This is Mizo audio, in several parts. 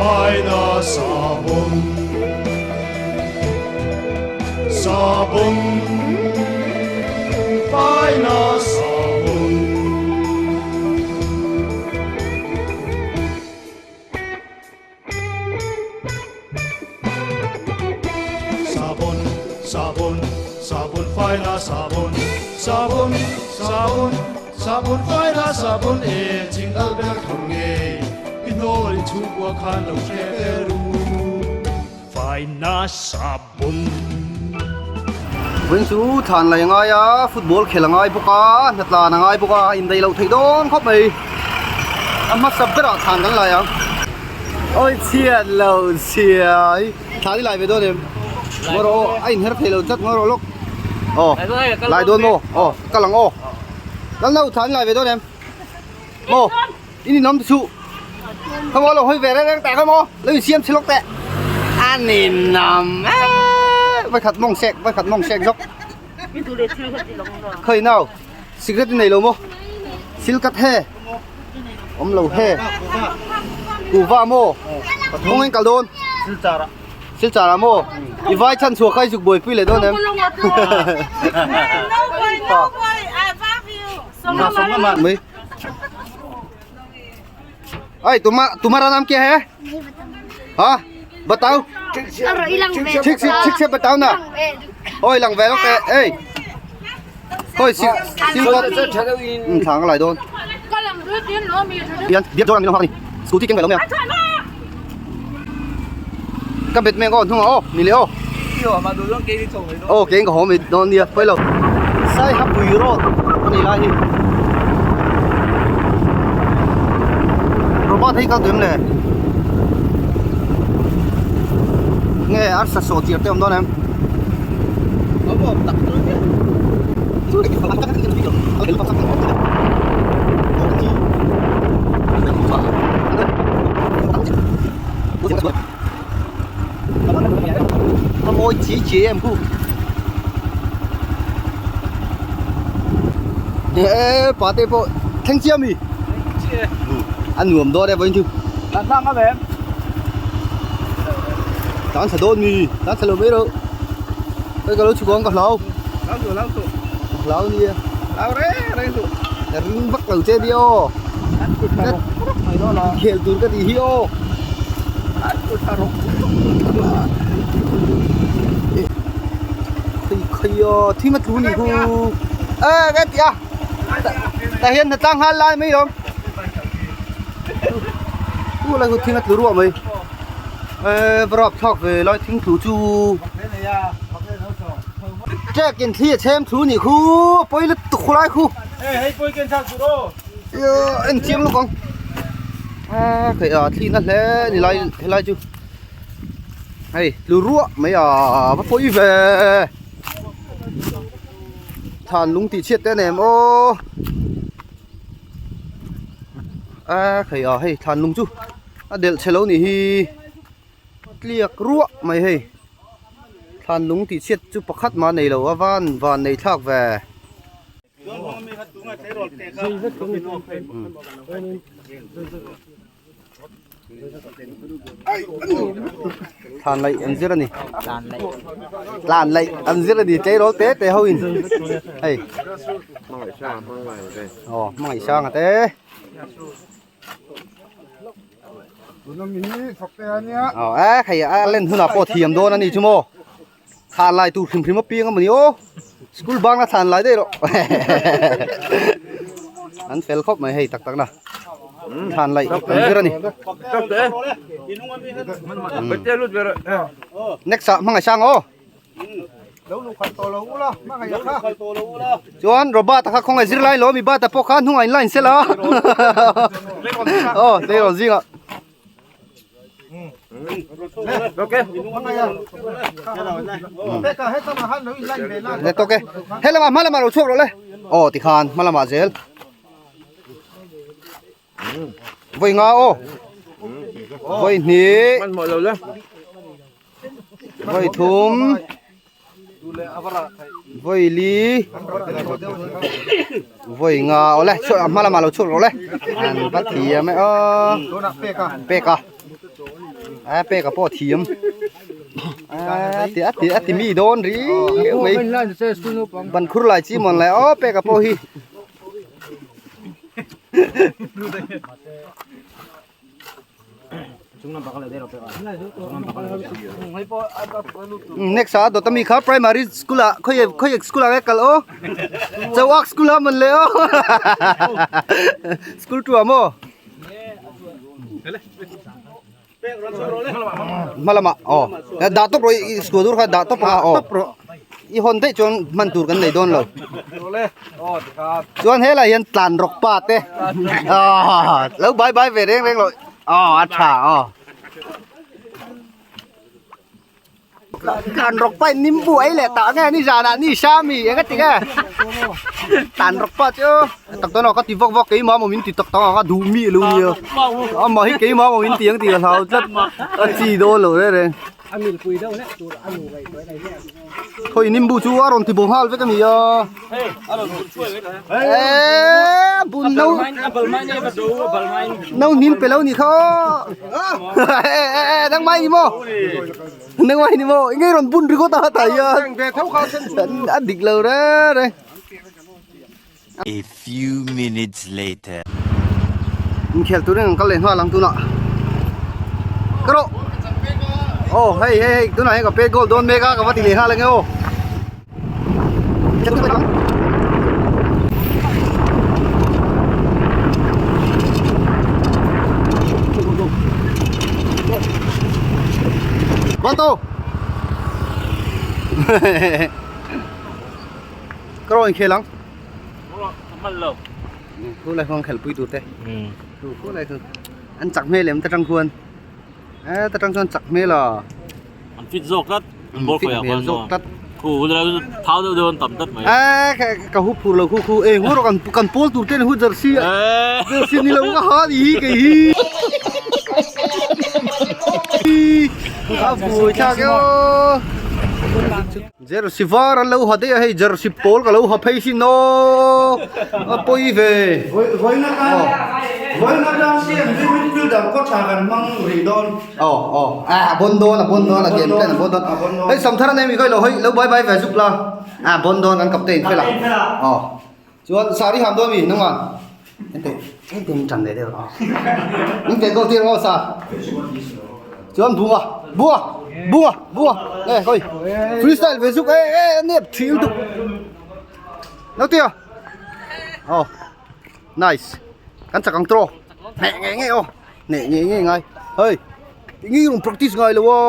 Faina savawm Savawm Faina savawm Savawm Savawm Savawm Faina savawm Savawm Savawm Savawm Faina savawm e ching al ber thawr ngei i hnawl in chhungkua khan lo hre ve ru Faina savawm. Vawiin chu thlan lai a ngai a, football khel a ngai bawk a, hnatlan a ngai bawk a, indaih loh theih dawn khawp mai. A hmasa berah thlan kan lai ang. Awi chhiat lo chhiai. Thlan i lai ve dawn em? Ngaw rawh aw, a inher thei lo tlat ngaw rawh lawk. Aw, lai dawn maw? Aw, ka kal ang aw. Lal no, thlan i lai ve dawn em? Maw, in inawm te chu. Kha maw lo hawi ve reng reng teh kha maw, lo insiam chhe lawk teh. A ninawm e, vawikhat mawng sek, vawikhat mawng sek zawk. Khawi nau, cigarette i nei lo maw? Silkat he, awm lo he. Kuhva maw? Kawng in kal dawn. Silchar ah. Silchar ah maw? I vai chhan chhuah kha i zuk buaipui leh dawn em? Mai. Oi, तुम्हारा नाम क्या है? हाँ, बताओ. ठीक से ठीक से बताओ ना. Ôi lằng về lóc tệ. Ê. Thôi xin xin con. Ừ, thằng lại đôn. Biết biết cho làm gì Scooty kinh về lắm nhỉ? Các biệt mẹ con không ô, nì leo. Ô, cái có mình đón đi, quay lâu. Sai hấp bùi road, ni lai hi. Robot hi kal tuim le. Nge arsa saw tir te awm dawn em? A mawi chi chi em khu e pate pawh thleng chiam mi a nuam dawn e vawiin chu tan chhe dawn mi tan chhe lo mai rawh hei ka lo chhuk ang ka hlau hlau nia ka ring vak lo che nia aw khel tur ka tih hi aw khawi khawi aw thim a tlu ni hu ê cái tía tah hian hnatlang nghal lai mai lawm u lai khu thing a tlu ruah mai ê va rap thlak ve lai thing tlu chu trek in thli a chhem thu nih khu a pawi lutuk khu lai khu en chiang lawk ang a khaih a thli na hle ni lai helai chu hei tlu ruah mai a va pawi ve. Than lung tih chhiat te a nem aw a khei a hei thlan lung chu a delh chhe lo nih hi tliak ruah mai hei thlan lung tih chhiat chu pakhat mah a nei lo a van van nei thlak ve. Thlan laih an zir a ni tlan laih an zir a ni tleirawl te te ho in hei aw hmangaih sang a te aw e hei a len hunah pawh thiam dawn a ni chu maw. Thlan lai tur hrim hrim a piang a mawni aw school bang a thlan lai daih rawh an fel khawp mai hei tak tak na thlan laih an zir a ni next ah hmangaih sang aw chuan Robert a kha khawngaih zir lai lo mi bat a pawh kha hnungah in line sela aw tleirawl zingah. Le tawk e he lamah hma lamah lo chhuak rawh le aw tikhan hma lamah zel vawi nga aw vawi hnih vawi thum vawi li vawi nga aw le chhuah hma lamah lo chhuak rawh le an va thiam e aw pek a. A pek a pawh thiam. A ti a ti a ti mi dawn riau mai. Ban khur lai chi mawn lai aw pek a pawh hi. Next a dawt ami kha primary school ah khawi khawi school ah nge kal aw chauak school ah mawn le aw school 2 ah maw. Hma lamah aw dah tawp rawh i school tur kha dah tawp a aw i hawn daih chuan hman tur kan nei dawn lo chuan helai hian tlan rawk pa te lo bai bai ve reng reng lo aw a tha aw Tlan rawk pa in nimbu ei leh tah nge ni zanah ni Sami eng a ti nge tlan rawk pa chu tak dawn aw ka ti vak vak keimah maw min ti tak tak ang a duh mi lo nia amah hi keimah maw min ti ang tih ka hlau tlat a chi dawn lo reng reng khawi nimbu chu a rawn ti bo nghal vek a ni a eee bun no no hnim pe lo ni kha aw e nang mai ni maw nang mai ni maw engei rawn bun ringawt a tah hian a dik lo reng reng. A few minutes later. Inkhel turin an kal leh nghal ang tunah ka rawh aw hei hei hei tunah hian ka pet goal dawn mek a ka va ti leh nghal ange aw. Quanto? Ka rawn khel ang. Khu lai khuan khelpui tur te. Khu lai khuan an chak hmel em ta tang khuan. E ta tang chuan chak hmel a. An fit zawk tlat. An ball khawih ah khuan zawk tlat. Khu hun thau deuh deuh an tam tlat mai. E ka hu phur lo khu khu e hu rawh kan kan pawl tur te hu jersey jersey ni lo ka ha ni hi kei hi. A vui thlak e aw. Jersey var an lo ha daih a hei jersey pawl ka lo ha phei sin aw a pawi ve. Vawiin atan vawiin atan CMV midfielder coach ah kan hmang rih dawn. Aw aw a bon dawn a bon dawn a game plan a bon dawn hei Samthar a nei mi khawi lo hawi lo bai bai ve zuk la a bon dawn an captain fel a aw chuan sari ham dawn mi nangman ente ente min tan leh deuh aw min ve goal tir aw sa chuan bunga bunga bunga bunga nge hawi freestyle ve zuk e e nep thil tuk nautia aw nice kan chak ang tro nge nge nge aw nge nge nge ngai hei ngi rawn practice ngai lo a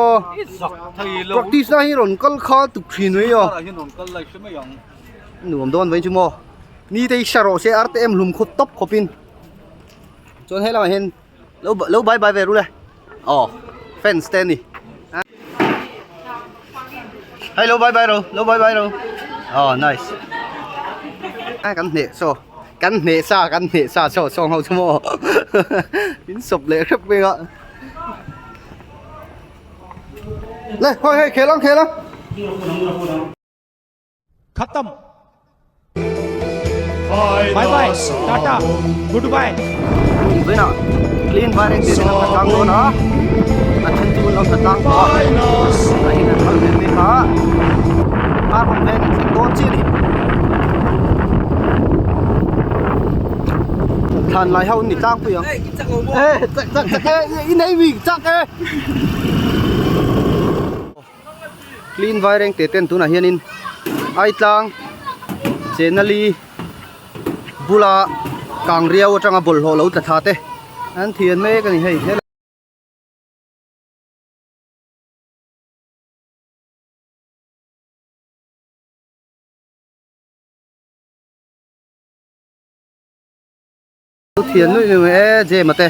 practice na hi rawn kal kha tuk thin mai a nuam dawn vain chu maw ni te hi hre rawh se rtm hlum khawp tawp khawp in chuan he lamah hian lo lo bai bai ve ru le aw fans te a ni hei lo bai bai ro lo bai bai ro aw nice a kan hneh saw kan hneh sa kan hneh sa saw sawng ho chu maw in sawp leh hrep mai a le hawi hei khel ang khel ang. Khatam bye bye tata good bye. Vawiinah clean vireng tih an tlang dawn a a then chu an lo tla tlang tawh a a in an kal vel mek a ar rawn veng an thleng dawn chiah a ni thlan lai ho an ni tlangpui ang e chak chak chak e i nei mi chak e. Clean vaireng teh ten tunah hianin Aitlang Chenali bula kang riau atanga bawlhhlawh lo tla thla te an thian mek a ni hei helai Thian nuih nuih mai e Jema te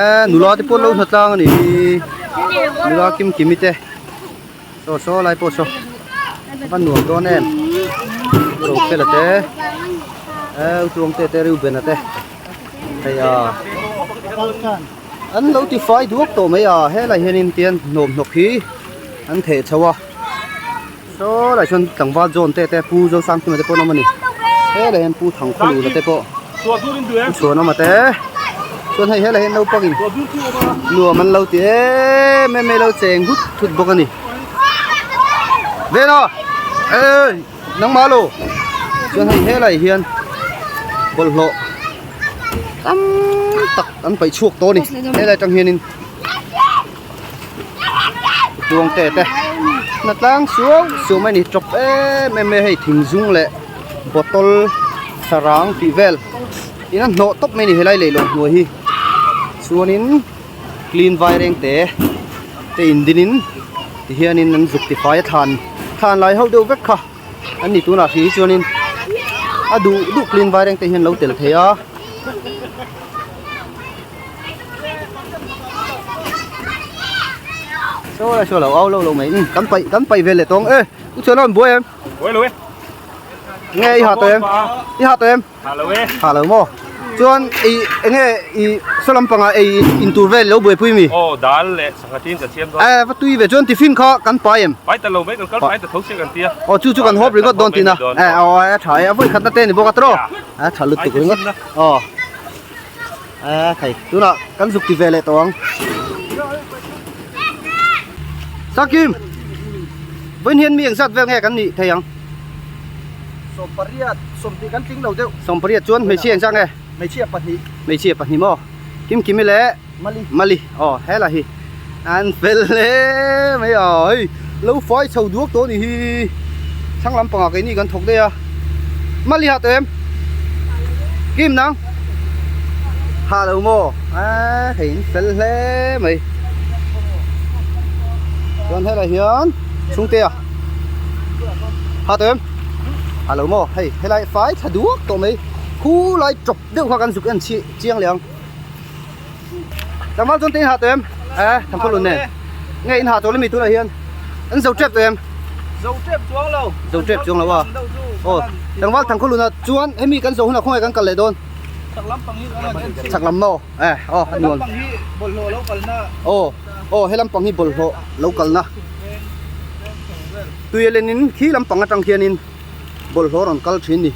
e nula te pawh an lo hna tlang a ni nula kim kimi te saw saw lai pawh saw a va nuam dawn em Rofela te e Utuang te te Reuben-a te hei a an lo ti fai duak tawh mai a helai hianin tian hnawm hnawk hi an theh chho a. Saw lai chuan tlangval John te te Pu Zosangkima te pawh an awm a ni helai hian Pu Thangkhawluna te pawh an chhuan awm a te. Chuan hei helai hian naupangin nuam an lo ti em em mai lo cheng hut hut bawk a ni. Vena! Ey! Nangmah lo! Chuan hei helai hian bawlhhlawh tam tak an paih chhuak tawh a ni. Helai atang hianin tuang te te hna tlang suau suau mai a ni tawp em em mai a hei thing zung leh bottle sarang tih vel in a hnawh tawp mai a ni helai leihlawn hnuai hi chuanin clean vaireng te te in din in ti hianin an zuk tifai a thlan thlan lai ho deuh vek kha an ni tunah hrih hi chuanin a duh duh clean vaireng te hian lo tel thei a. Saw lai saw lo au lo lo mai kan paih kan paih ve leh tawng e u chuan a rawn buai em buai lo e nge i ha tawh em i ha tawh em ha lo e ha lo maw chuan i enge i saw lampangah ei in tur vel lo buaipui mi aw dal leh sangha tin ka siam dawn e va tui ve chuan tiffin kha kan pai em pai ta lo mai kan kal pai ta tho sia kan tia aw chu chu kan hawp ringawt dawn tina e aw a tha e a vawi khatna te ni bawk a tawh a tha lutuk ringawt aw A thei tunah kan zuk ti ve leh tawh ang. Sakim vawiin hian mi engzat vel nge kan nih thei ang? 18 sawmhnih kan tling lo deuh. 18 chuan hmeichhia engzat nge? Hmeichhia pahnih. Hmeichhia pahnih maw? Kimkimi leh Mali. Mali aw hela hi an fel hle mai a hei lo fai chho duak tawh a nih hi thlang lampangah keini kan thawk daih a Mali ha tawh em? Kim nang? Ha lo maw? A hei in fel hle mai chuan helai hian chhungte a ha tawh em? Ha lo maw? Hei helai fai thla duak tawh mai khulai tawp deuh kha kan zuk en chiang leh ang. Tlangval chuan te in ha tawh em? Eh, tham khaw lun nen. Nge in ha tawh lemi tunah hian an zo tep tawh em? Zo tep chuang lo. Zo tep chuang lo a. Aw, tlangval tham khaw luna chuan hemi kan zo hunah khawngaih kan kal leh dawn. Chak lam pang hi kan en Chak lam maw? Eh, aw, a nuam. Helam pang hi bawlhhlawh lo kalna. Aw, aw, helam pang hi bawlhhlawh lo kalna. Tui a lenin khi lampang atang khianin bawlhhlawh rawn kal thin ni.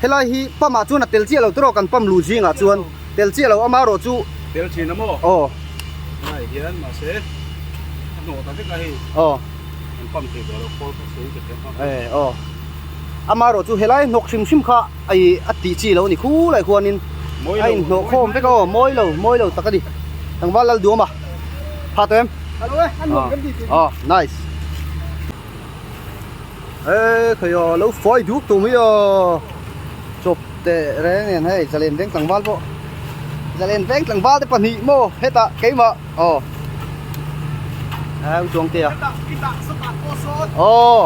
Helai hi pump ah chuan a tel chiah lo tawh kan pump luh zingah chuan tel chiah lo amaherawh chu Tel thin a maw? Aw. Helai hian mahse a hnawh ta vek a hei. Aw. An pump thei tawh lo khawl kha sawi ka hria E aw. Amaherawh chu helai hnawk hrim hrim kha ai a tih chi lo a ni khulai khuanin a inhnawh khawm vek a aw mawi lo mawi lo tak a ni. Tlangval lal duam a. Pha tawh em? Alo e, a nuam kan ti tih. Aw nice. Ê khawi aw lo fai duk tawh mai aw chawp teh reng nen hei zalen veng tlangval pawh zalen veng tlangval te pahnih maw hetah keimah aw a u chuang te a aw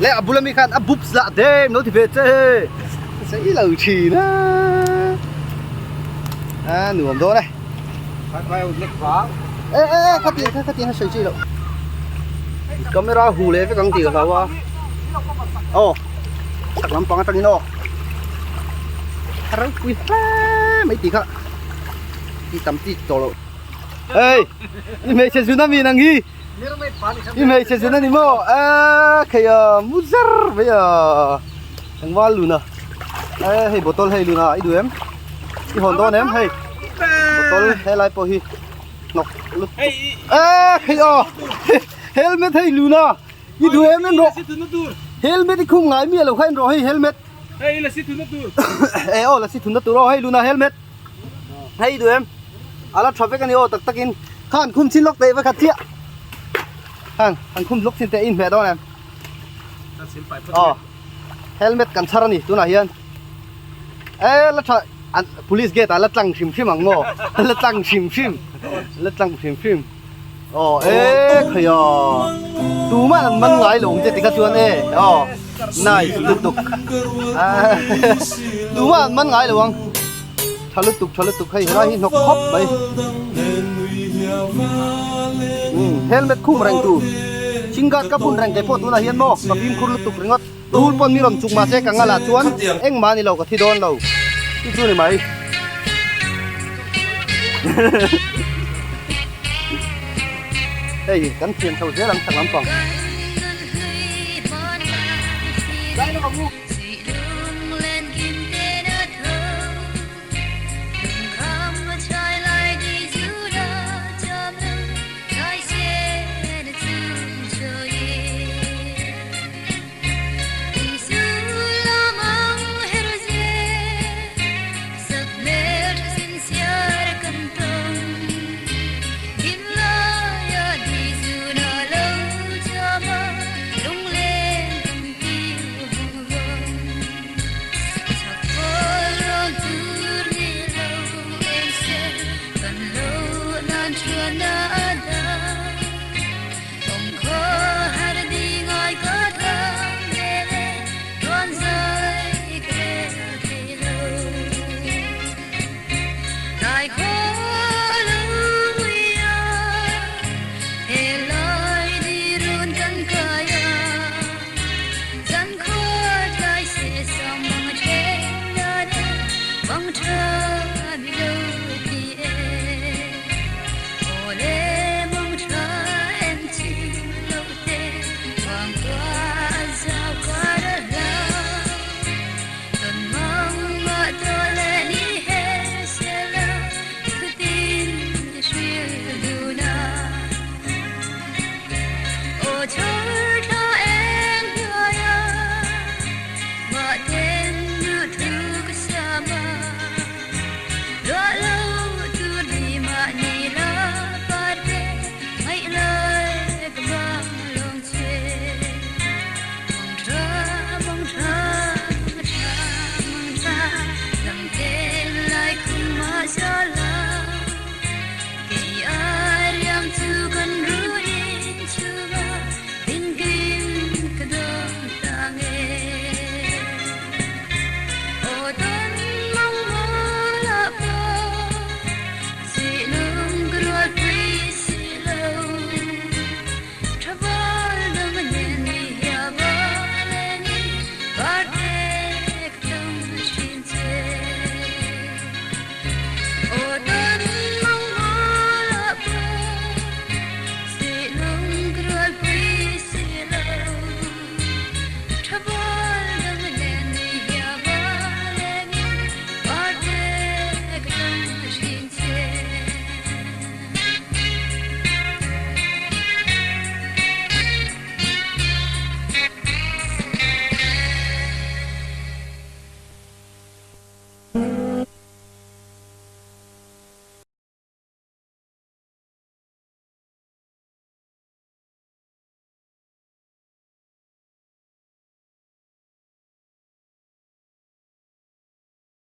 leh a bula mi khan a bup zah dem lo ti ve che sei lo thin a a nuam dawn e ê ê ê khati khati a sawi chi loh. Camera hu leh vek ang tih ka hlau a aw chak lampang atangin aw a ropui hle mai tih kha tih tam chi tawh loh hei i hmeichhe zun ami nang hi i hmeichhe zun ani maw a khei a mu zar mai a engval lun a e hei bottle hei lun a i duh em i hawn dawn em hei bottle helai pawh hi. Hnawk lut tuk. Ê khei aw helmet hei luna i duh em en rawh helmet i khum ngai mi alo kha en rawh hei helmet hei la si thunna tur e aw la si thunna tur aw hei luna helmet hei i duh em ala tha vek ani aw tak takin khan khum chin lawk teh va khat chiah khan han khum lawk chin teh in hmeh dawn em aw helmet kan chhar ani tunah hian e la tha an police gate ah la tlang hrim hrim ang maw la tlang hrim hrim la tlang hrim hrim aw e khawi aw tumah an man ngai lo ang che tikha chuan e aw nice lutuk tumah an man ngai lo ang tha lutuk tha lutuk hei helai hi hnawk khawp mai helmet khum reng tur chingat ka bun reng te pawh tunah hian maw ka fimkhur lutuk ringawt. Rul pawn mi rawn chuk mahse ka ngalah chuan engmah ni lo ka thi dawn lo chu chu ni mai. Hei kan thian chho zel ang chak lampang. Na na.